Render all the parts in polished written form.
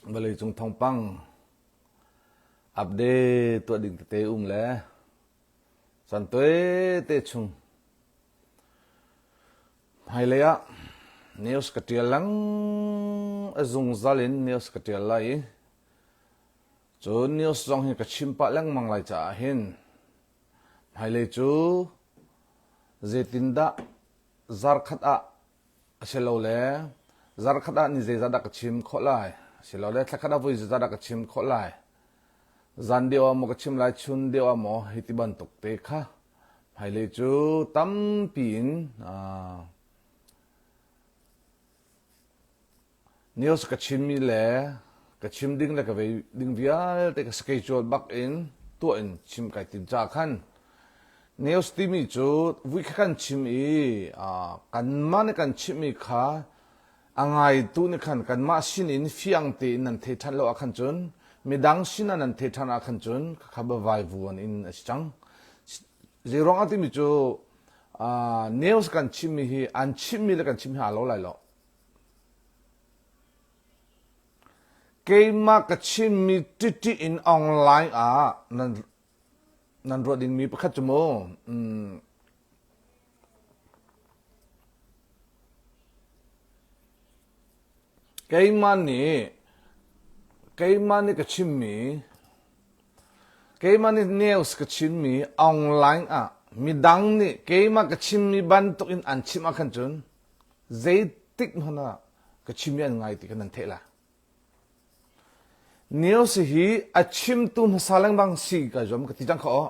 Vawleicung thawngpang update tuah ding tete um le caan tawite chung hmailei ah news ka ṭial lang a zungzal in news ka ṭial lai i cun news zong hi ka chim pah lengmang lai caah hin hmailei cu zeitindah zarkhat ah asilole zarkhat ah ni zeizat dah ka chim khawh lai asilole thlakhat ah voi zeizat dah ka chim khawh lai zan deuh ah maw ka chim lai chun deuh ah maw hi ti bantuk te kha hmailei cu tampi in News ka chimmi le ka chim ding le ka vei ding vialte ka schedule bak in tuah in chim kai tim ca khan news timi cu vui kha kan chim i kanmah nih kan chimmi kha a ngaitu nih khan kanmah sin in fiang tein nan thei ṭhan lo ahkhan cun midang sin ah nan thei ṭhan ahkhan cun khakha biavaivuan in a si cang. Zeiruang ah timi cu news kan chimmi hi an chimmi le kan chim hi aa lo lai lo. Keimah ka chimmi ṭiṭi in online ah nan nan ruah dingmi pakhat cu mu keimah nih keimah nih ka chimmi keimah nih news ka chimmi online ah midang nih keimah ka chimmi bantuk in an chim ahkhan cun zeitik hmanh ah ka chim i an ngai ti kha nan theih lai. News hi a chimtu hmasa lengmang si ka zuam ka ti cang kha aw.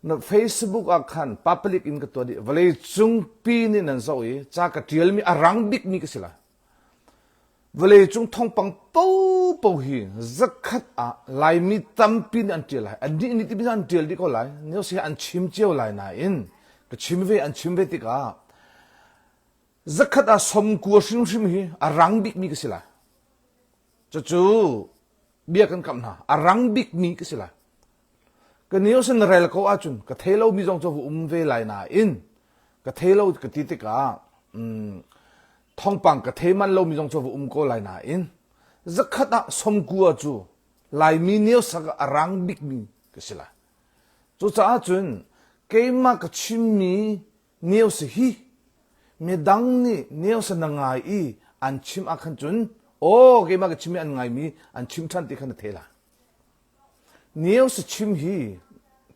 Na Facebook ah khan public in ka tuah dih vawlei cungpi nih nan zoh i ca ka tialmi a rang bikmi ka si lai. Vawlei cung thawngpang popo hi zakhat ah Laimi tampi nih an tial lai. Annih nih timi an tial dih ko lai. News hi an chim cio lai nain ka chim ve an chim ve tikah zakhat ah somkua hrimhrim hi a rang bikmi ka si lai. Cucu bia kan kamh hna. A rang bikmi ka si lai. Ka news in rel ko ahcun ka thei lomi zong cu um ve lai nain ka thei lo ka ti tikah mm, thawngpang ka thei man lomi zong cu va um ko lai nain zakhat ah somkua cu Laimi news a rang bikmi ka si lai. Cucaah cun keimah ka chimmi news hi midang nih news na ngai i an chim ah khan cun aw keimah ka chimmi an ngaimi an chim ṭhan ti kha na thei lai. News chim hi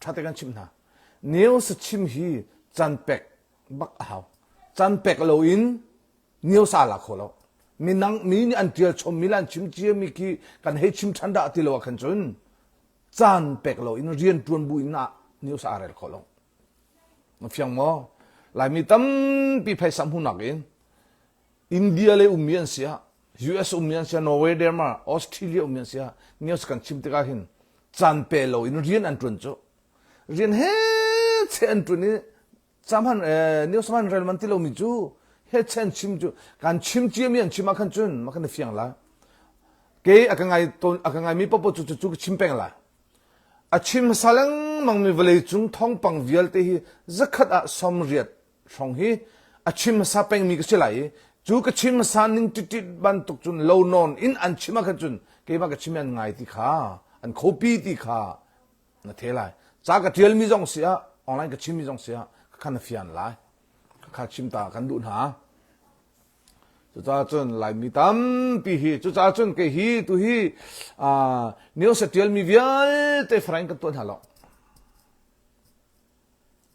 ṭha te kan chimh hna. News chim hi can pek bak a hau. Can pek loin news aa la kho lo. Minang mi nih an ṭial chommi le an chim ciami khi kan hei chim ṭhan dah ti lo ah khan cun caan pek loin rian ṭuan bu in ah news aa rel kho lo. Na fiang maw? Laimi tampi phaisa hmuhnak in India le ummi an si ah US ummi an si ah Norway, Denmark, Australia ummi an si ah news kan chim tikah hin caan pe lo in rian an ṭuan cu rian he che an ṭuan i cam han news man rel man ti lomi cu he che an chim cu kan chim ciami an chim ah khan cun ma kan fiang la ke a ka ngai ton a ka ngai mi popo cu cu cu ka chim peng la a chim hmasa lengmang mi vawlei cung thawngpang vialte hi zakhat ah 80 hrawng hi a chim hmasa pengmi ka si lai i cu ka chim hmasa ning ṭiṭit bantuk cun lo nawn in an chim ah khan cun keimah ka chim i an ngai ti kha an khopi ti kha na the lai ca ka ṭialmi zong si ah online ka chimmi zong si ah kha na fian lai kha chim ta kan duh hna cucaah cun laimi tampi hi cucaah cun kei hi tu hi news a ṭialmi vialte frank kan tuah hna lo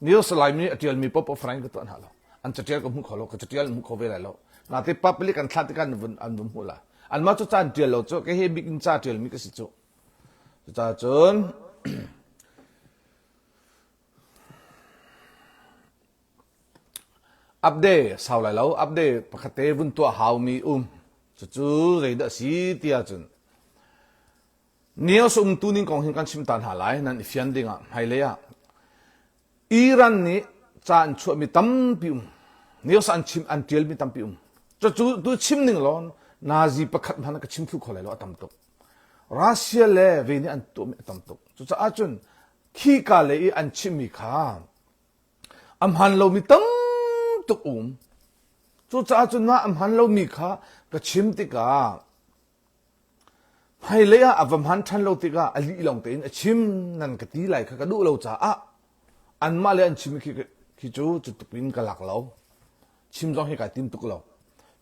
News Laimi a ṭialmi paohpaoh frank ka tuah hna lo. An catial ka hmu kho lo, ka catial an hmu kho ve lai lo. Nate public an thlah tikah an vun an vun hmuh lai. Anmah cu ca an ṭial lo cu kei he bik in ca ṭialmi ka si cu. Cucaah cun update sau lai lo, update pakhat te vun tuah haumi um. Cucu zeidah si ti ahcun News umtu ning kong hin kan chim ta hna lai nan i fian ding ah hmailei ah Iran nih ca an chuahmi tampi um news an chim an tialmi tampi um cucu tu chim ning law Nazi pakhat hmanh ka chim thlu kho lai lo a tam tuk Russia le ve nih an tuahmi a tam tuk cucaah cun khi ka le i an chimmi kha a hmaan lomi tam tuk um cucaah cun mah a hmaan lomi kha ka chim tikah. Hmailei ah a va hman ṭhan lo tikah a lih lawng tein a chim nan ka ti lai kha ka duh lo caah anmah le an chim khi, khi cu cu tuk in ka lak lo. Chim zong hi kai tim tuk lo.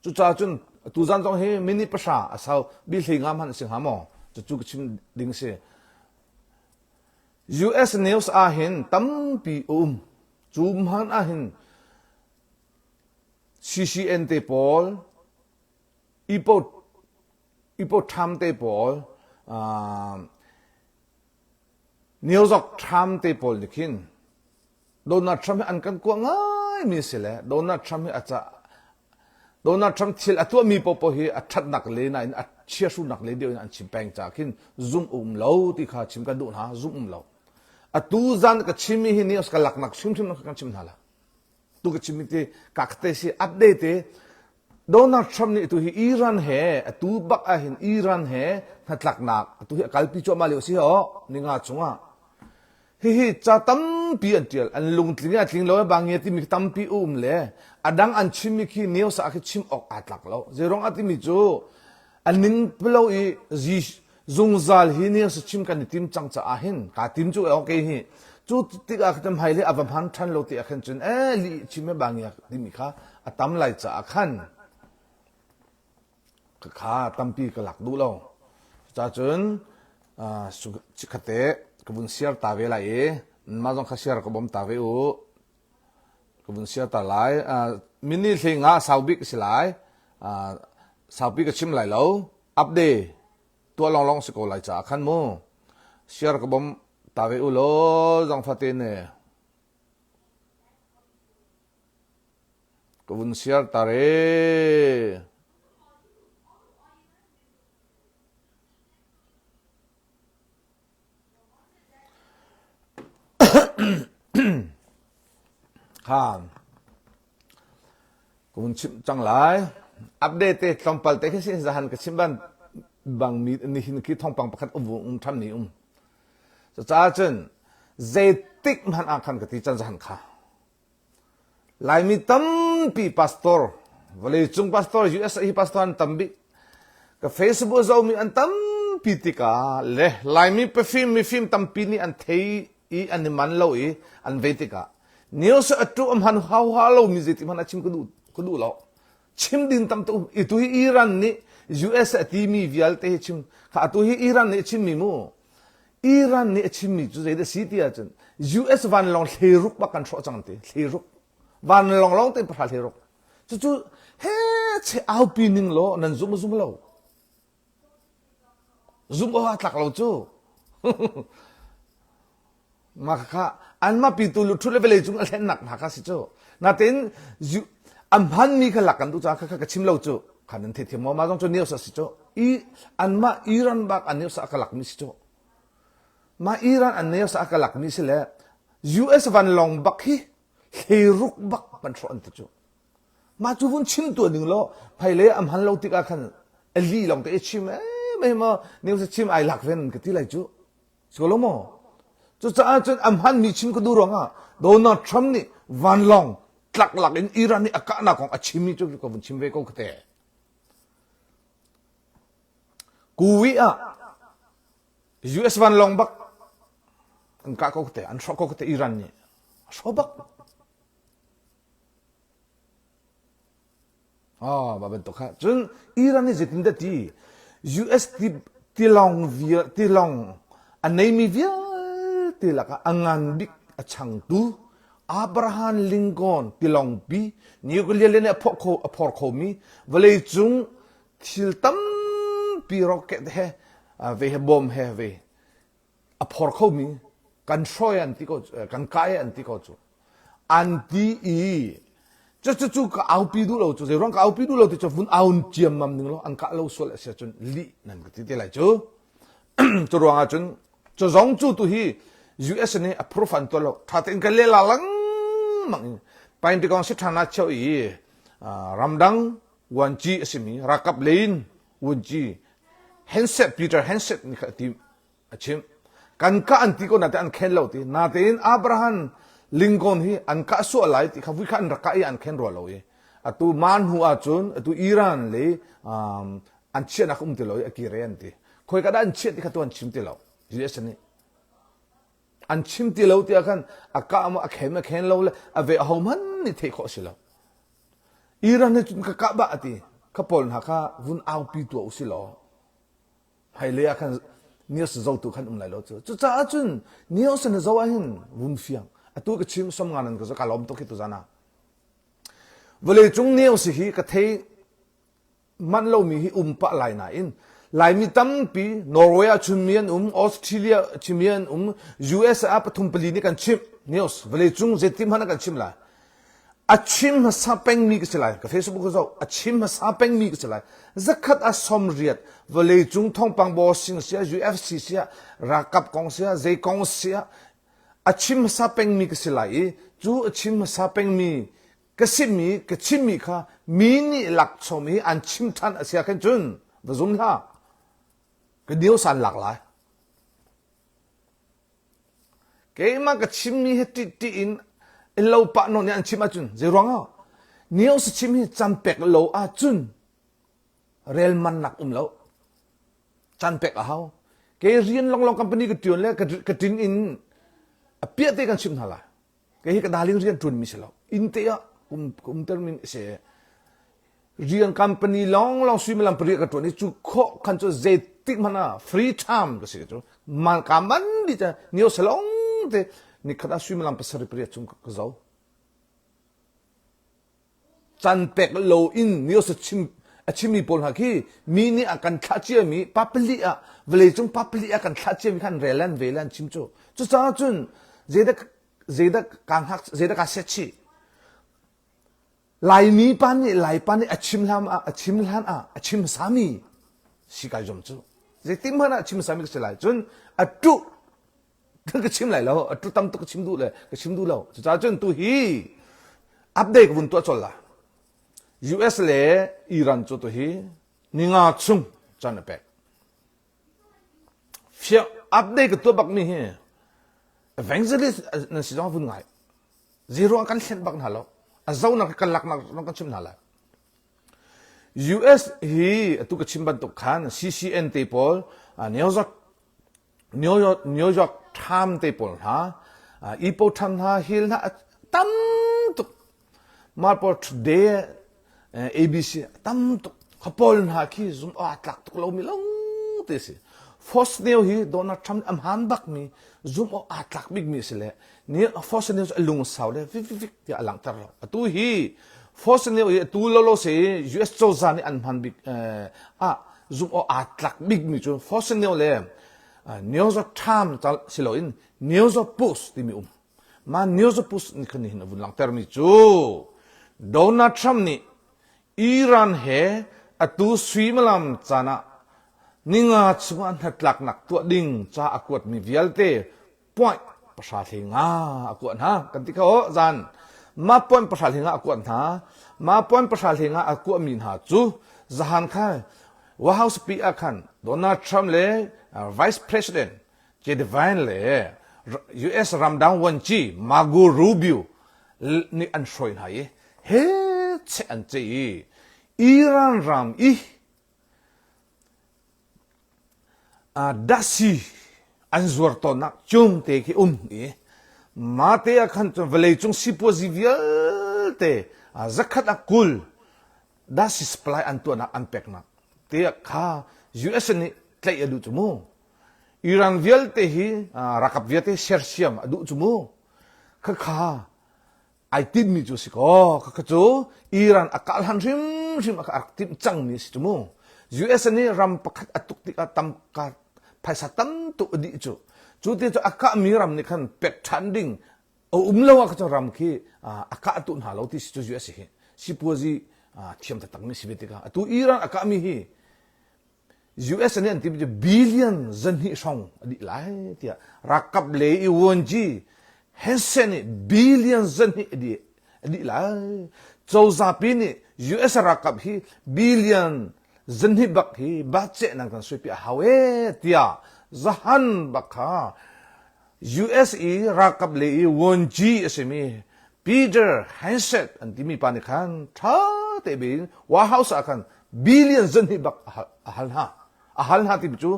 Cucaah cun tuzan zong hi minute pahra a sau bi hlei nga hmanh a si hnga maw? Cucu ka chim ding si. US news ah hin tampi a um. Cu hmanh ah hin CCN te pawl, Epoch Epoch Time te pawl, uh, New York Times te pawl nih khin Donald Trump hi an kan kuah ngaimi si le Donald Trump hi a ca Donald Trump thil a tuahmi paohpaoh hi a ṭhatnak le nain a chiahrunak le deuh in an chim peng caah khin zum um lo ti kha chim kan duh hna zum um lo. Atu zan ka chimmi hi news ka laknak hrimhrim kan chim hna la. Tu ka chimmi ti kakte si update te Donald Trump nih atu hi Iran he atu bak ah hin Iran he hnatlaknak atu hi a kalpi cuahmah lio si ho ninga chungah hihi ca tampi an tial an lungtling a tling lo bangia timi tampi um le a dang an chimmi khi news ah khi chim awk aa tlak lo zeirong a timi cu a ning lo i zungzal hi news chim kan i tim cang caah hin kaa tim cu okay hi cu tikah khan hmai le a va hman than lo ti ah khan cun eh li chim e bangia timi kha a tam lai caah khan Ka kha tampi ka lak duh lo. Cucacun chikkhatte ka vun siar ta ve lai i mah zong kha siar ka bawm ta ve u. Ka vun siar ta lai. Mini hling ah sau bik a si lai. Saupi ka chim lai lo. Update tuah lawnglawng si ko lai caah khan mu. Siar ka bawm ta ve u law zangfate ne. Ka vun siar ta re. Kha ka vun chimh cang lai. Update te tlawmpal te khi si zahan ka chim ban bang mi nihin khi thawngpang pakhat um um ṭhan ni um. Cucaah cun zeitik hmanh ah khan ka ti can zahan kha. Laimi tampi pastor, vawleicung pastor, USA hi pastor an tam bik. Ka Facebook zohmi an tampi tikah le Laimi pafim mifim tampi nih an thei i an i man lo i an vei tikah news a tu a hman hau ha lomi zeiti hmanh a chim ka duh ka duh lo. Chim ding tam tu itu hi Iran nih US a timi vialte hi chim kha atu hi Iran nih a chimmi mu Iran nih a chimmi cu zeidah si ti ahcun US vanlawng thleiruk bak kan hrawh cang ti thleiruk vanlawng lawng te pahra thleiruk cucu he che aupi ning law nan zum zum lo zum awk aa tlak lo cu mah kha anmah pitu luṭhut le vawlei cung a hlennak hna kha si cu natein a hmanmi kha lak kan duh caah kha ka chim lo cu kha nan theithiam maw mah zong cu news a si cu i anmah Iran bak an news a ka lakmi si cu mah Iran an news a ka lakmi si le US vanlawng bak hi thleiruk bak kan hrawh an ti cu mah cu vun chim tuah ning law hmailei a hman lo tikah khan a li lawng te i chim eh mei maw news chim ai lak ven ka ti lai cu Si lo maw? Cucaah cun a hmanmi chim ka duh ruangah Donald Trump nih vanlawng tlaklak in Iran nih a kahnak kong a chimmi cu ka vun chim ve ko kate. Kuwi ah US vanlawng bak an kah ko kate, an hrawh ko kate Iran nih. A hrawh bak. Ah, mah bantuk kha. Cun Iran nih zeitindah ti US tilawng vial tilawng a neimi vialte lakah a ngan bik a changtu Abraham Lincoln tilawngpi nuclear le nih a phor kho a phor khomi vawleicung thil tampi rocket he ve he bom he ve a phor khomi kan hruai an ti ko kan kai an ti ko cu an ti i cu cu ka aupi duh lo cu zeiruang ka aupi duh lo ti cu vun aun ciammam ning lo an kah lo sual a si cun lih nan ka ti te lai cu cu ruang ah cun cu zong cu tu hi US nih a proof an tuah lo tha tein kan lela lengmang in Pentagon si ṭhan ah cheu i ramdang vuanci a simi ralkap lein vuanci Hanset Peter Hanset nih kha a ti a chimh. Kan kah an ti ko natein an khen lo ti. Natein Abraham Lincoln hi an kah sual lai ti kha vui kha an rak kah i an khen rua lo i atu man hnu ahcun atu Iran le um, an chiahnak um ti lo i a kir e an ti. Khoi ka dah an chiah ti kha tu an chim ti lo. US nih an chim ti lo tiah khan a kah maw a khen a khen lo le a ve aho hmanh nih theih khawh a si lo. Iran nih cun ka kah bah a ti. Kha pawl hna kha vun aupi tuah u si law hmailei ah khan news zotu khan um lai lo cu. Cucaah cun news na zo ah hin vun fiang. Atu ka chim som nga nan ka zo ka lawm tuk hi tuzan ah. Vawleicung news hi ka thei manh lomi hi um pah lai nain Laimi tampi Norway ah chimmi an um, Australia chimmi an um, US ah pathum pali nih kan chimh news vawleicung zeitin hmanh ah kan chim lai. A chim hmasa pengmi ka si lai. Ka Facebook ka zoh. A chim hmasa pengmi ka si lai. Zakhat a som riat vawleicung thawngpang bossing sia, UFC sia, ralkap kong sia, zei kong sia, a chim hmasa pengmi ka si lai i cu a chim hmasa pengmi ka simi ka chimmi kha mi nih lakchom i an chim ṭhan a si ah khan cun va zum hlah ka news an lak lai keimah ka chimmi hi ṭih ṭih in in lo pah nawn nih an chim ahcun zei ruangah news chim hi cam pek lo ahcun rel man nak um lo can pek a hau ke rian longlong company ka ṭuan le ka ṭin in a piah te kan chim hna lai Kei hi ka darling rian ṭuan mi si lo. Inn te ah kum kum ter min si. Rian company long long suimilam pariat ka ṭuan i cu khawh khan cu zeitik hmanh ah free time ka si cu. Man ka man di ca nio salong te nikhat ah suimilam pasarih pariat chung ka zo. Can pek lo in news a chim a chimmi pawl hna khi mi nih a kan thlah ciami pa pali ah vawleicung pa pali ah kan thlah ciami khan rel an ve le an chim cu. Cucaah cun zeidah zeidah kaa hngak zeidah kaa set chih Laimi pa nih Laipa nih a chim hlan ah a chim hlan ah a chim hmasami si kai zuam cu zeitin hmanh ah a chim hmasami ka si lai cun a tuh ka chim lai lo a tu tam tuk ka chim duh le ka chim duh lo cucaah cun tu hi update ka vun tuah colh la US le Iran cu tu hi ninga chung chan a pek fiang update ka tuah bak mi hi evangelist nan si zong vun ngai zero kan hlenh bak hna lo a zonak kan laknak zong kan chim hna lai US hi atu ka chim bantuk khan CCN te pawl New York New York, New York Times te pawl hna, Epoch Times hna, Hill hna tam tuk. Marpol Today, ABC tam tuk. Kha pawl hna khi zum a tlak tuk lomi long te si. Fox News hi Donald Trump a hmaan bak mi zum awk aa tlak bik mi si le ni Fox News a lung sau le fik fik fik tiah a langhter lo. Atu hi Fox News hi atu lolo se US cozah nih an hman bik ah zumh awk aa tlak bikmi cu Fox News le New York Times si loin New York Post timi um. Mah New York Post nih khan nihin a vun langhtermi cu Donald Trump nih Iran he atu suimilam caan ah ninga chungah hnatlaknak tuah ding ca a kuatmi vialte point pahra hlei nga a kuah hna kan ti kho zan ma point pahra hlei nga a kuah hna ma point pahra hlei nga a kuahmi hna cu zahan kha White House pi ah khan Donald Trump le Vice President J.D. Vance le US ramdang vuanci Marco Rubio nih an hruai hna i he che an ce i Iran ram i Dasi an zuar tawnnak cung te khi um i mate ah khan cun vawleicung sipuazi vialte zakhat ah 20 dasi supply an tuahnak an peknak te kha US nih tlaih a duh cu mu. Iran vialte hi rakap vialte sersiam a duh cu mu. Khakha ai tinhmi cu si kaw khakha cu Iran a kah hlan hrimhrim a rak timh cangmi a si cu mu US nih ram pakhat a tuk tikah tam ka phaisa tam tuk a dih cu cu ti cu a kahmi ram nih khan pek ṭhan ding a um lo ah kha ram khi a kah tu hna lo ti si cu US hi sipuazi thiam taktakmi si ve tikah atu Iran a kahmi hi US nih an timi cu billion zahnih hrawng a dih lai tiah rakap le i UNG Hansen nih billion zahnih a dih a dih lai. Cozapi nih US rakap hi billion zahnih bak hi baceh nan kan suipi a hau e tiah zahan bak kha US i rakap le i UNG a simi Peter Hanset an timi pa nih khan ṭha te in White House ah khan billion zahnih bak a hal hna. A hal hna timi cu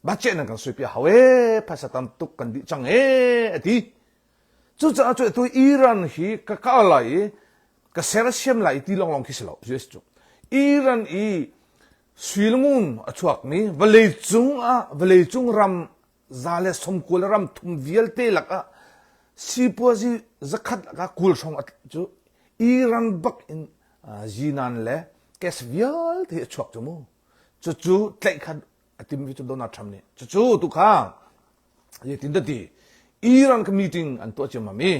budget nan kan suaipi a hau ee, phaisa tam tuk kan dih cang ee a ti. Cucaah cu atu Iran hi ka kah lai i ka sersiam lai ti lawnglawng khi si lo US cu. Iran i suilngun a chuakmi vawleicung ah vawleicung ram 190 ram thum vialte lakah sipuazi zakhat lakah 20 hrawng cu Iran bak in zinan le gas vialte a chuak cu mu. Cucu tlaih kha a tim cu Donald Trump nih. Cucu tu kha zeitin dah ti Iran ka meeting an tuah ciammam i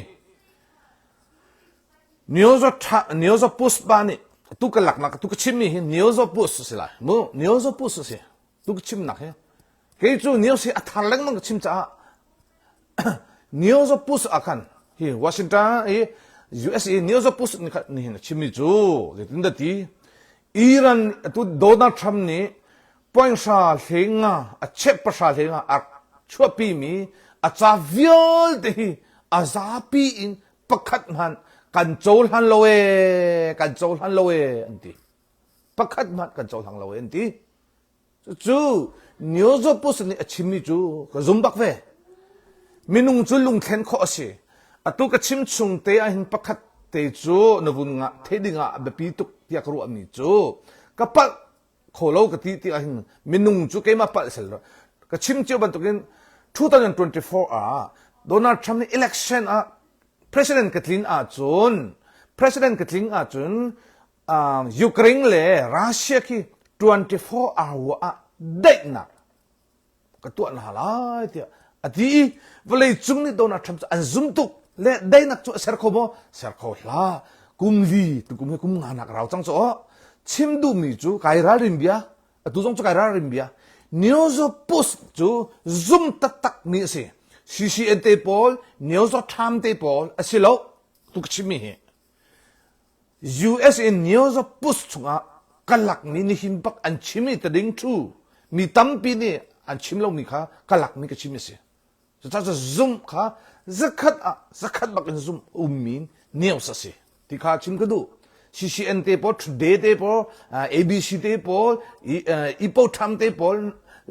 Neozo Pushpa nih tu ka laknak tu ka chimmi hi Neozo Push a si lai mu Neozo Push a si tu ka chimnak hi kei cu news hi a thar lengmang ka chim caah Neozo Push ah khan hi Washington i US i Neozo Push nih hin a chimmi cu zeitin dah ti Iran tu Donald Trump nih point hra hleng nga a chep pahra hleng nga a chuahpi mi a ca vialte hi a zapi in pakhat hmanh kan cohlan lo ee kan cohlan lo ee an ti pakhat hmanh kan cohlang lo ee an ti cucu Neozopus nih a chimmi cu ka zum bak ve minung cu lungthlen khawh a si atu ka chim chung te ah hin pakhat te cu na vun ngah the ding ah a biapi tuk tiah ka ruahmi cu ka palh kho lo ka ti ti ahhin minung cu keimah palh sel ka chim cio bantukin 2024 ah Donald Trump nih election ah president ka tlin ahcun president ka tling ahcun um, Ukraine le Russia khi 24 hour ah daihnak ka tuah hna lai tiah a ti i vawlei cung nih Donald Trump cu an zum tuk le daihnak cu a ser kho maw ser kho hlah kum li tukum hi kum nga nak rau cang cu chim duhmi cu kai ralrin bia atu zong cu kai ralrin bia News Post cu zum taktak mi a si CCN te pawl News Time te pawl a si lo tu ka chimmi hi US in news post chungah ka lakmi nihin bak an chim i tading thu mi tampi nih an chim lomi kha ka lakmi ka chim a si. Cucaah cu zumh kha zakhat ah zakhat bak in zumh ummi news a si ti kha chim ka duh. CCN te pawl, Today te pawl, ABC te pawl, Ipo Tham te pawl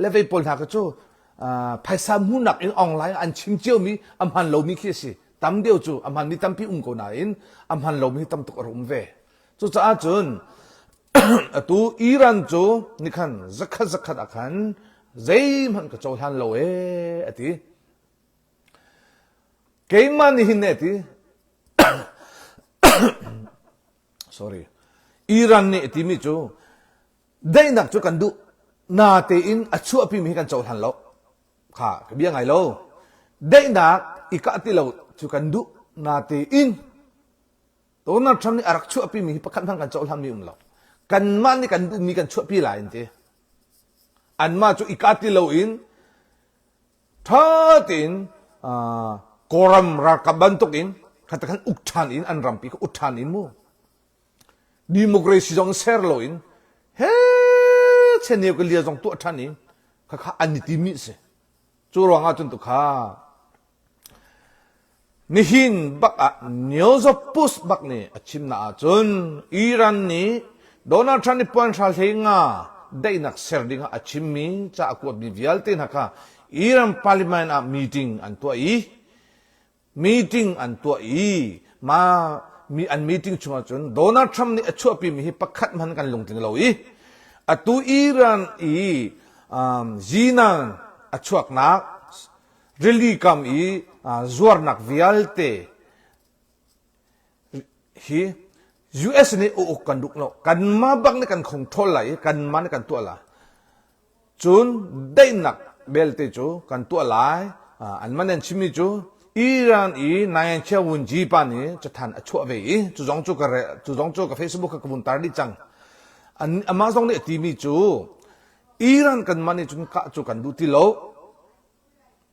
le vei pawl hna kha cu phaisa hmuhnak in online an chim ciomi a hman lomi khi a si. Tam deuh cu a hmanmi tampi um ko nain a hman lomi tam tuk a rak um ve. Cucaah cun atu Iran cu nikhan zakhat zakhat ah khan zeihmanh ka cohlan lo ee a ti. Keimah nih hin a ti. Sorry. Iran nih a timi cu daihnak cu kan duh natein a chuahpimi hi kan cohlan lo. Kha ka bia ngai lo. Daihnak i kah ti lo cu kan duh natein Donald Trump nih a rak chuahpimi hi pakhat hmanh kan cohlanmi um lo. Kanmah nih kan duhmi kan chuahpi lai an ti. Anmah cu i kah ti loin ṭha tein Kawlram ralkap bantukin kha khan uk ṭhan in an rampi kha uk ṭhan in mu. Democracy zong ser loin he nuclear zong tuah ṭhan in khakha an i timi a si. Cu ruangah cun tukha nihin bak ah News Post bak nih a chimnak ahcun Iran nih Donald Trump nih puan hra hlei nga daihnak ser ding ah a chimmi ca a kuatmi vialte hna kha Iran parliament ah meeting an tuah i meeting an tuah i ma mi an meeting chungah cun Donald Trump nih a chuahpimi hi pakhat hmanh kan lungtling lo i atu Iran i um, zinan a chuaknak rili kam i uh, zuarnak vialte hi US nih uk kan duh lo kanmah bak nih kan control lai i kanmah nih kan tuah lai Cun daihnak belte cu kan tuah lai. Anmah nih an chimmi cu Iran i Nayan Chia Wunji pa nih cathan a chuah ve i cu zong cu ka cu zong cu ka Facebook ka vun tar dih cang. An, amah zong nih a timi cu Iran kanmah nih cun kah cu kan duh ti lo.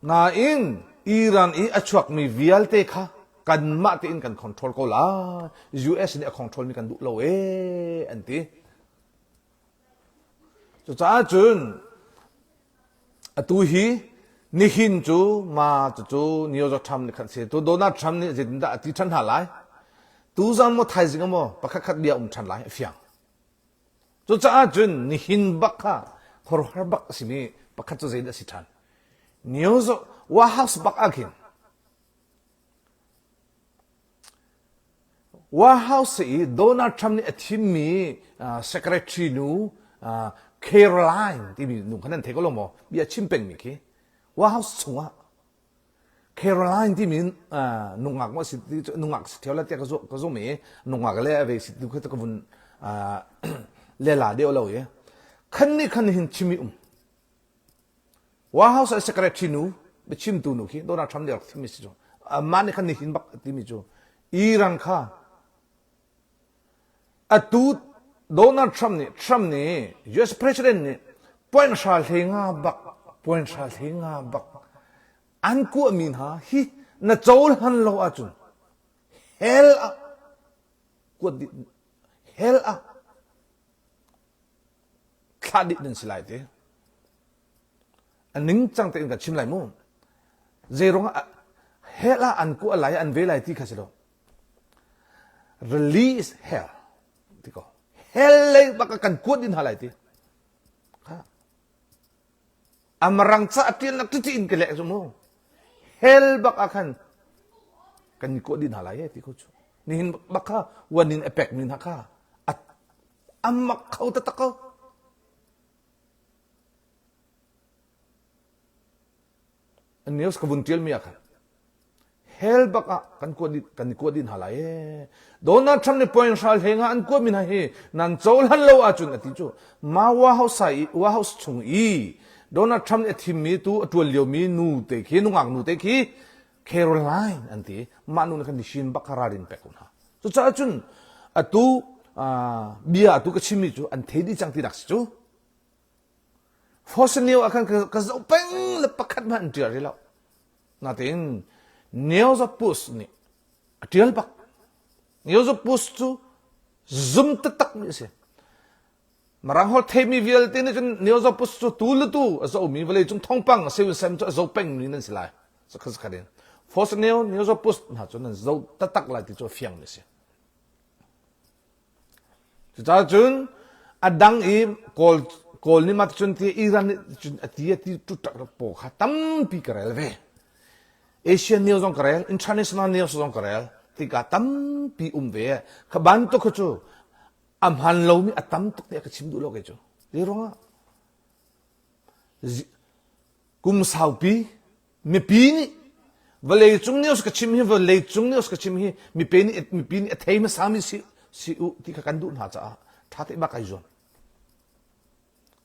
Nain Iran i a chuakmi vialte kha kanmah tein kan control ko lai. US nih a control mi kan duh lo ee an ti. Cucaah cun atu hi nihin cu ma cucu Neo Trump nih khan si tu Donald Trump nih zeitindah a ti ṭhan hna lai tuzan maw thaizing maw pakhat khat bia um ṭhan lai a fiang cucaah cun nihin bak kha Khuaruahhar bak a simi pakhat cu zeidah a si ṭhan? News White House bak ah khin White House i Donald Trump nih a thimmi secretary nu Caroline timi nu kha nan thei ko lo maw? Bia chim pengmi khi White House chungah Caroline timi nungak maw si nungak si theo la tiah ka zum i nungak le a ve si tu kha ka vun lela deuh lo i khan nih khan hin chimi um White House ah secretary nu biachimtu nu khi Donald Trump nih rak thimmi si cu mah nih khan nihin bak timi cu Iran kha atu Donald Trump nih Trump nih US president nih point hra hle nga bak point hra hle nga bak an kuahmi hna hi na cohlan lo ahcun hell ah kuat dih hell ah thlah dih nan si lai ti. A ningcang tein kan chim lai mu. Zei ruangah hell ah an kuah lai an ve lai ti kha si lo. Release hell ti ko. Hell lei bak kan kuat din hna lai ti. Kha. Amarang ca a tial nak titi in ka leh cu mu. Hell bak ah khan kan kuat din hna lai e ti ko cu. Nihin bak kha wan in a pek mi hna kha a mak kho taktak ko. News ka vun tial mi ah khan hell bak ah kan kuat kan i kuat dih hna lai ee. Donald Trump nih point hral he nga an kuat mi hna hi nan cohlan lo ahcun a ti cu ma Wa House i Wa House chung i Donald Trump nih a thim mi tu a tuan lio mi nu te khi nungak nu te khi Caroline an ti mah nu nih khan nishin bak kha ralrin pek ko hna cucaah cun atu bia atu ka chimmi cu an thei dih cang ti dak si cu Fossil ah khan ka zoh peng le pakhat hmanh an ṭial rih lo natein Neozopus nih a ṭial bak Neozopus cu zum taktak mi a si Mirang holh theimi vialte nih cun Neozopus cu tu le tu a zohmi vawleicung thawngpang a sem cu a zo pengmi nan si lai. Sakhat sakhat in. Fos Neo Neozopus hna cu nan zo taktak lai ti cu a fiangmi a si. Cucaah cun a dang i Kawl Kawl nih mah cun ti Iran nih cun a ti a ti tutak paw kha tampi ka rel ve. Asian news zong ka rel, international news zong ka rel. Tikah tampi um ve. Kha bantuk kha cu a hmaan lomi a tam tuk tiah ka chim duh lo kei cu. Zei ruangah? Kum saupi mipi nih vawleicung news ka chim hi vawleicung news ka chim hi mipi nih mipi nih a thei hmasami si si u ti kha kan duh hna caah ṭha te bak ai zuam.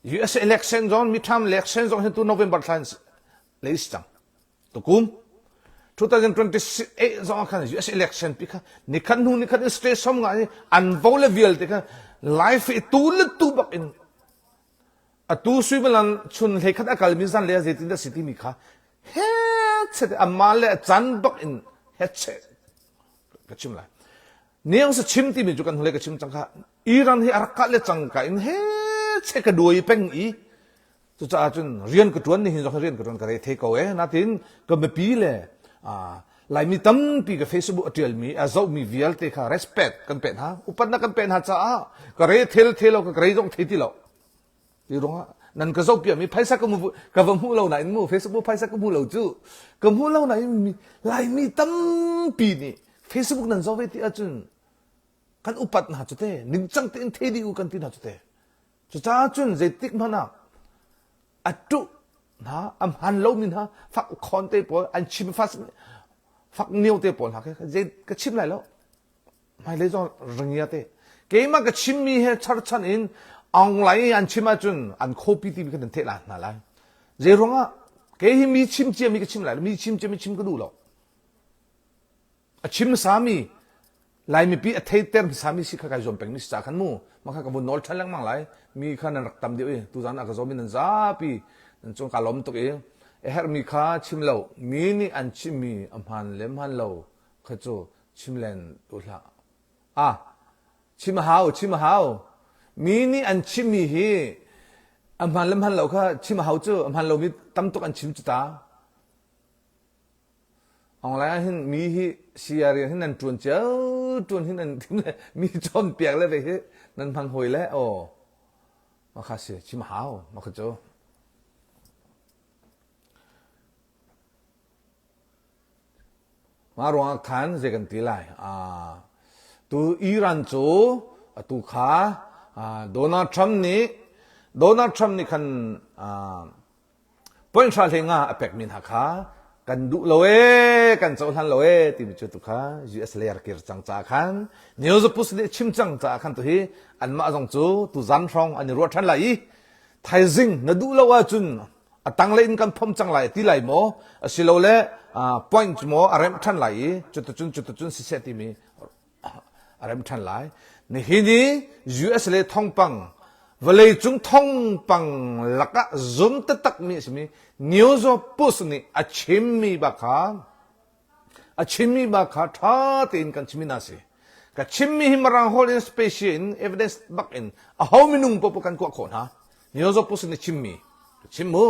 US election zong midterm election zong hi tu November thla in lei si cang. Tukum 2028 zong ah khan US election pi kha nikhat hnu nikhat in state som nga i an vo le vialte kha life i tu le tu bak in atu suimilam chun hlei khat a kalmi zan le zeitin dah si timi kha he chet amma le chan bak in he chet ka chim lai niang sa chim timi cu kan hnulei ka chim cang kha Iran hi a rak kah le cang ka in he che ka duai peng i Cucaah cun rian ka ṭuan nihin zong rian ka ṭuan ka re thei ko ee. Natin ka mipi le Laimi tampi ka Facebook a ṭialmi a zohmi vialte kha respect kan pek hna. Upatnak kan pek hna caah ka re thel the lo ka rei zong thei ti lo. Ti ruangah nan ka zoh piakmi phaisa ka, ka va hmuh lo nain mu Facebook phaisa ka hmu lo cu ka hmu lo nain Laimi tampi nih Facebook nan zoh ve ti ahcun kan upat hna cu te ningcang tein thei dih u kan ti hna cu te Cucaah cun zeitik hmanh ah a ṭuh hna, a hmaan lomi hna, fak khawn te pawl, an chim fas fak nio te pawl hna khi zei ka chim lai lo. Hmailei zong ringia te. Keimah ka chimmi he charchan in online i an chim ahcun an copy timi kha nan theih la hna lai. Zei ruangah kei hi mi chim ciami ka chim lai lo, mi chim ciami chim ka duh lo. A chim hmasami Lai mipi a theiter hmasami si kha kai zuam pengmi si ca khan mu mah kha ka vun nawl ṭhan lengmang lai mi kha nan rak tam deuh i tuzan ah ka zawmi nan zapi nan cung ka lawm tuk i a herhmi kha chim lo mi nih an chimmi a hmaan le hmaan lo kha cu chim len tu hlah ah chim a hau chim a hau mi nih an chimmi hi a hmaan le hmaan lo kha chim a hau cu a hmaan lomi tam tuk an chim cu ta Online ah hin mi hi sia rian hin nan ṭuan cio ṭuan hin nan tim le mi cawnpiak le ve hi nan hmang hawi le aw. Mah kha si chim hau mah kha cu. Mah ruangah khan zei kan ti lai? Uh, tu Iran cu atu kha uh, Donald Trump nih Donald Trump nih khan uh, point hra hlei nga a pekmi hna kha kan duh lo ee kan cohlan lo ee timi cu tu kha US lei a kir cang caah khan news post nih chim cang caah khan tu hi anmah zong cu tu zan hrawng an i ruah ṭhan lai i thaizing na duh lo ahcun a tanglei in kan phom cang lai ti lai maw asilole point maw a remh ṭhan lai i cuticun cuticun siseh timi a rem ṭhan lai. Nihin i US le thongpang vawleicung thongpang lakah zum taktakmi a simi News of Post nih a chimmi bak kha a chimmi bak kha ṭha tein kan chimmi hna si. Ka chimmi hi Mirang holh in special in evidence bak in aho minung popo kan kuah khawh hna. News of Post nih chimmi ka chim mu.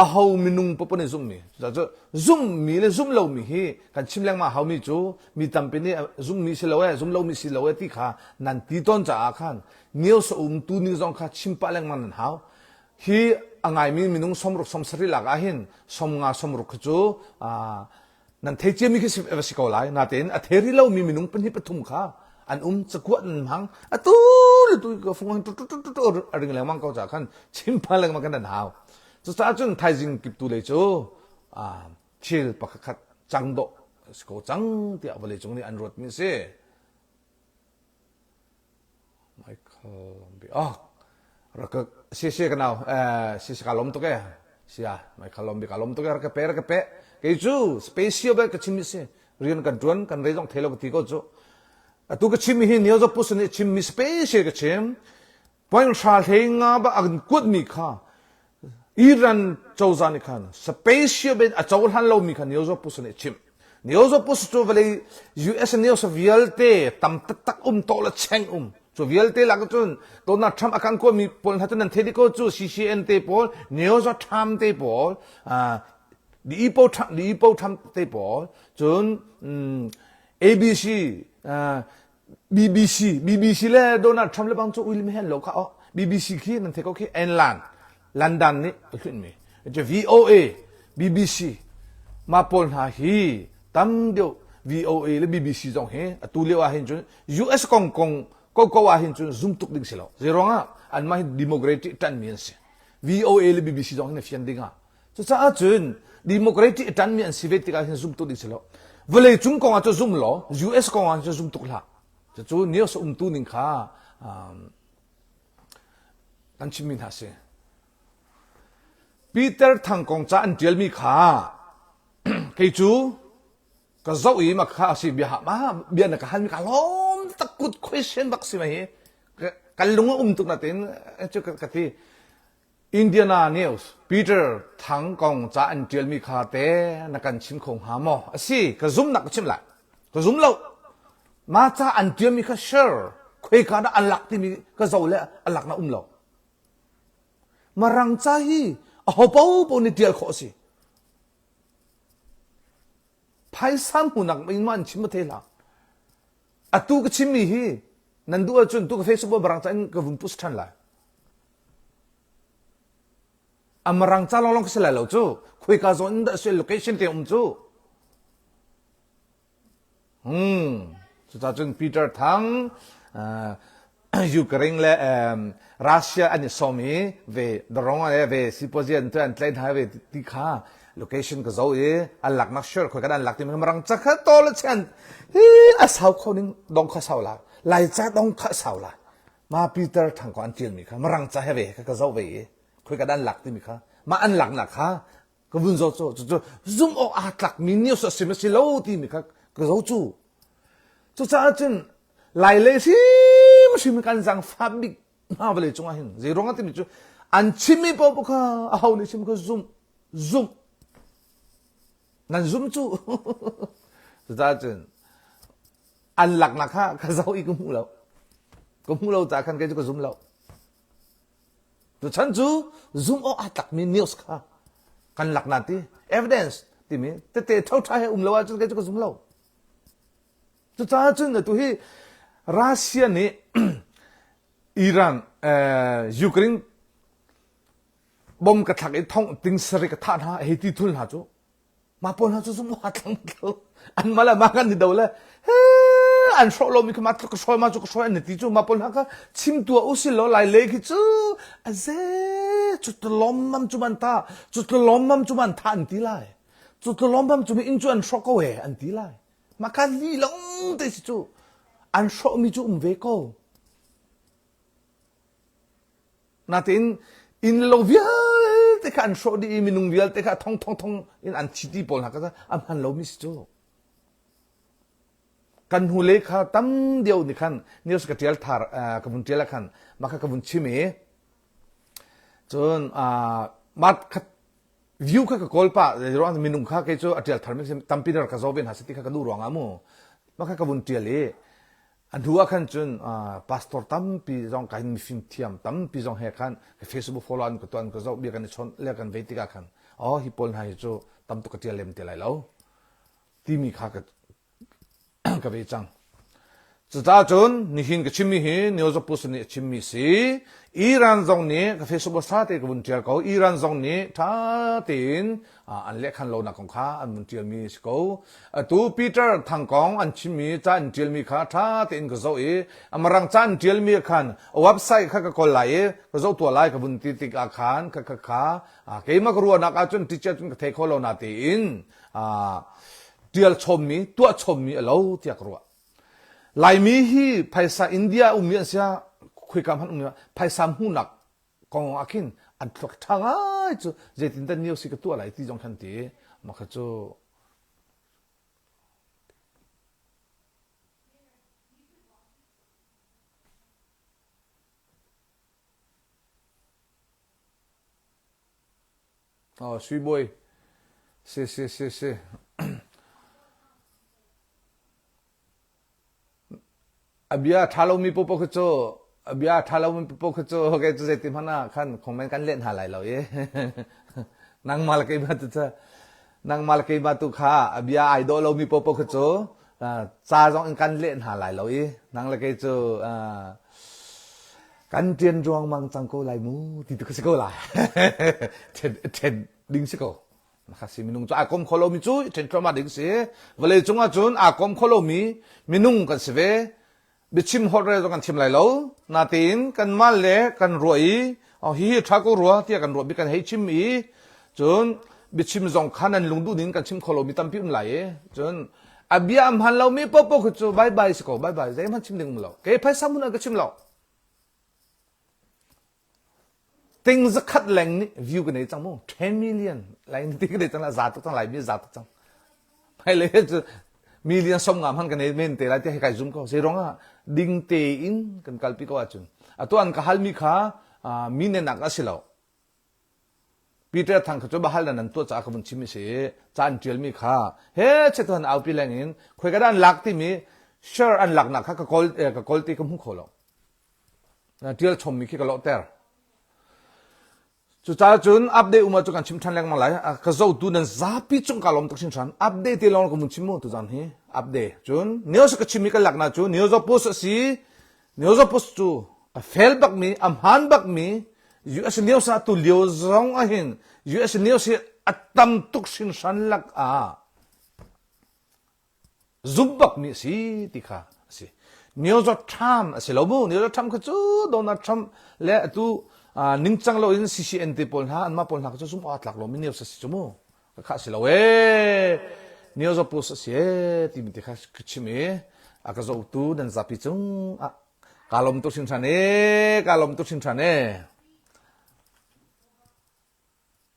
Aho minung popo nih zumhmi cu zumhmi le zumh lomi hi kan chim lengmang haumi cu mi tampi nih zumhmi si lo e zum lomi si lo e ti kha nan ti tawn caah khan news a um tu ning zong kha chim pah lengmang nan hau hi a ngaimi minung somruk somsarih lak ah hin somnga somruk khi cu nan thei ciami khi va si ko lai natein a thei rih lomi minung pahnih pathum kha an um cakuat nan hmang atu le tu ka fung tu tu tu tu a ring lengmang ko ca khan chim pah lengmang kan nan hau cucaah cun thaizing kiptu lei cu thil pakhat cang dawh si ko cang tiah vawlei cung nih an ruatmi a si Michael Lombi. Oh, rak si si ka nau. Eh, si si ka lom tuk e. Sia, Michael Lombi ka lom tuk e. Rak ka pe, rak ka pe. Kei cu special bel ka chim mi si. Rian kan tuan, kan rei zong thei lo ka ti ko cu. Atu ka chim mi hi Neo Pus nih chim mi special ka chim. Point hra hlei nga ba an kuat mi kha Iran cozah nih khan special ben a cohlan lomi kha Neo Pus nih chim. Neo Pus cu vawlei US news vialte tam taktak um to le cheng um. Cu vialte lak cun Donald Trump a kan kuami pawl hna cu nan thei ko cu CCN te pawl, News Trump te pawl, the Epo Trump, the Epo Trump te pawl, cun ABC, BBC BBC le Donald Trump le bang cu William Hen lo kha oh BBC khi nan thei ko khi Enland London nih a hlunh mi cu VOA BBC ma pawl hna hi tam deuh VOA le BBC zong hi atu lio ah hin cun US kong kong ko ko ah hin cun zum tuk ding si lo zei ruangah anmah hi democratic ṭan mi an si VOA le BBC zong hi na fian ding ah Cucaah cun democratic a ṭanmi an si ve tikah hin zum tuk ding si lo. Vawlei cung kong ah cu zum law, US kong ah cu zum tuk hlah. Cucu news umtu ning kha um, kan chimmi hna si. Peter Thang kong ca an ṭialmi kha kei cu ka zoh i ma kha si bia ma bia na ka halmi ka lawm tak kut question bak si ma hi kan lung a um tuk na tin cu ka ti Indiana News, Peter Thang kong ca an ṭialmi kha te na kan chim kho hnga maw? A si, ka zumnak ka chim lai. Ka zum lo. Mah ca an ṭialmi kha sure, khoika dah an lak timi ka zoh le a lak na um lo. Marang ca hi aho paohpaoh nih ṭial khawh a si. Phaisa hmuhnak in ma an chim ma thei hlah. Atu ka chimmi hi nan duh ahcun tu ka Facebook ah marang ca in ka vun post ṭhan lai. A marang ca lawnglawng ka si lai lo cu. Khuika zawn in dah si location te um cu. Hmm. Cucaah cun Peter Thang uh, Ukraine le um, Russia an i sawm i ve darong le ve sipuazi an tu an tlai hna ve ti kha location ka zo i an laknak sure khoi kan an lak ti marang ca kha to le chen hi a sau kho ning dong kha sau la lai ca dong kha sau la Ma Peter Thang ko an ṭialmi kha Mirang ca he ve kha ka zoh ve i khoi ka an lak timi kha mah an laknak kha ka vun zoh cu cucu zumh awk aa tlakmi news a si ma si lo timi kha ka zoh cu cucaah cun lai lei hrimhrim kan zangfah bik hna vawlei cungah hin zei ruangah timi cu an chimmi paoh kha aho nih chim kha zumh zumh nan zum cu cucaah cun an laknak kha ka zoh i ka hmu lo ka hmu lo ca khan kei cu ka zum lo tuchan cu zum awk aa tlakmi news kha kan lak na ti evidence timi tete ṭhoṭha he um lo ahcun kei cu ka zum lo cucaah cun atu hi Russia nih. Iran, Ukraine bom ka thlak i thong ting sari ka thah hna hei ti thul hna cu ma pawl hna cu zum wa thlang lo an mala ma kan ni do le he an hrawh lo mi kha ma ka hrawi ma cu ka hrawi an ti cu ma pawl hna kha chim tua u si lo lai le khi cu a ze cu tlom mam cu man ta cu tlom mam cu man tha an ti lai cu tlom mam cu mi inn cu an hrawk ko he an ti lai ma ka li long te si cu an hrawh mi cu um ve ko Natein inn lo vialte kha an hrawh dih i minung vialte kha thong thong thong in an thi ti pawl hna kha a hman lomi si cu. Kan hnulei kha tam deuh nih khan news ka tial thar ka vun tial ah khan mah kha ka vun chim i cun mah kha view kha ka kawl pah ruang minung kha kei cu a tial thar mi tampi nar ka zo ve hna si ti kha ka duh ruangah mu mah kha ka vun tial i A hnu ah khan cun pastor tampi zong ka hin mifim thiam tampi zong he khan Facebook follow an ka tuan ka zoh bia kan i chawnh le kan vei tikah khan oh hi pawl hna hi cu tam tuk ka tial lem ti lai lo timi kha ka ka ve cang. Cucaah cun nihin ka chimmi hi News of Pusan nih a chimmi si Iran zong nih ka Facebook sa te ka vun tial ko Iran zong nih tha tein an lehkhan lonak kong kha an vun ṭialmi a si ko. Atu Peter Thang kong an chimmi ca an ṭialmi kha ṭha tein ka zoh i Mirang ca an ṭialmi khan website kha ka kawl lai i ka zoh tuah lai ka vun ti tikah khan kha kha kha keimah ka ruahnak ahcun teacher cun ka thei kho lo na tiin ṭial chommi tuah chommi a lo tiah ka ruah. Laimi hi phaisa India ummi an sia khuika hmanh ummi phaisa hmuhnak kong ah khin an thluak ṭha ngai cu zeitindah news hi ka tuah lai ti zong khan ti mah kha cu Oh, sui bawi. Si si si si. A bia a ṭha lomi paohpaoh khi cu a bia a ṭha lomi paohpaoh khi cu kei cu zeiti hmanh ah khan comment kan leh hna lai lo i nangmah le keimah tu cu nangmah le keimah tu kha a bia ai dawh lomi paohpaoh khi cu ca zong in kan leh hna lai lo i nang le kei cu kan ṭian ruangmang cang ko lai mu ti tu kha si ko lai ṭhen ṭhen ding si ko. Kha si minung cu aa kom kho lomi cu ṭhen thluahmah ding si. Vawlei cung ahcun aa kom kho lomi minung kan si ve. Biachim holhrel zong kan thiam lai lo. Natein kanmah le kan ruah i hihi ṭha ko rua tiah kan ruah bik kan hei chim i cun biachim zong kha nan lungduh ning kan chim kho lomi tampi um lai i cun a bia a hman lomi paohpaoh khi cu bye bye si ko bye bye zeihmanh chim ding um lo. Kei phaisa mun an ka chim lo. Ting zakhat leng nih view ka nei cang mu. 10 million lai ti ka nei cang la za tuk cang lai mi za tuk cang. Hmai le cu million som nga hman ka nei men te lai ti kai zum ko. Zei rong ah ding te in kan kalpi ko ahcun. Atu an ka hal mi kha mi nenak a si lo. Peter Thang kha cu bahal nan nan tuah caah ka vun chim i si. Ca an tial mi kha he che tu han aupi leng in khoi ka dan lak timi share an laknak kha ka kawl ka kawl ti ka hmu kho lo. Ṭial chommi khi ka lawhter. Cucaah cun update um ah cu kan chim ṭhan lengmang lai. Ka zotu nan zapi cung ka lawm tuk hringhran. Update te lawng ka mun chim mu tuzan hi. Update. Cun news ka chimmi ka laknak cu news of post a si. News of post cu a fel bakmi, a hmaan bakmi US news ah tu lio zong ahhin US news hi a tam tuk hringhran lak ah zumh bakmi a si ti kha a si. New York Trump a si lo mu. New York Trump kha cu Donald Trump le atu ningcang loin CCN te pawl hna anmah pawl hna kha cu zumh awk aa tlak lomi news a si cu mu. Ka kha si lo ee. News of post a si ee timi te kha ka chim i a ka zohtu nan zapi cung ah kaa lawm tuk hringhran ee kaa lawm tuk hringhran ee.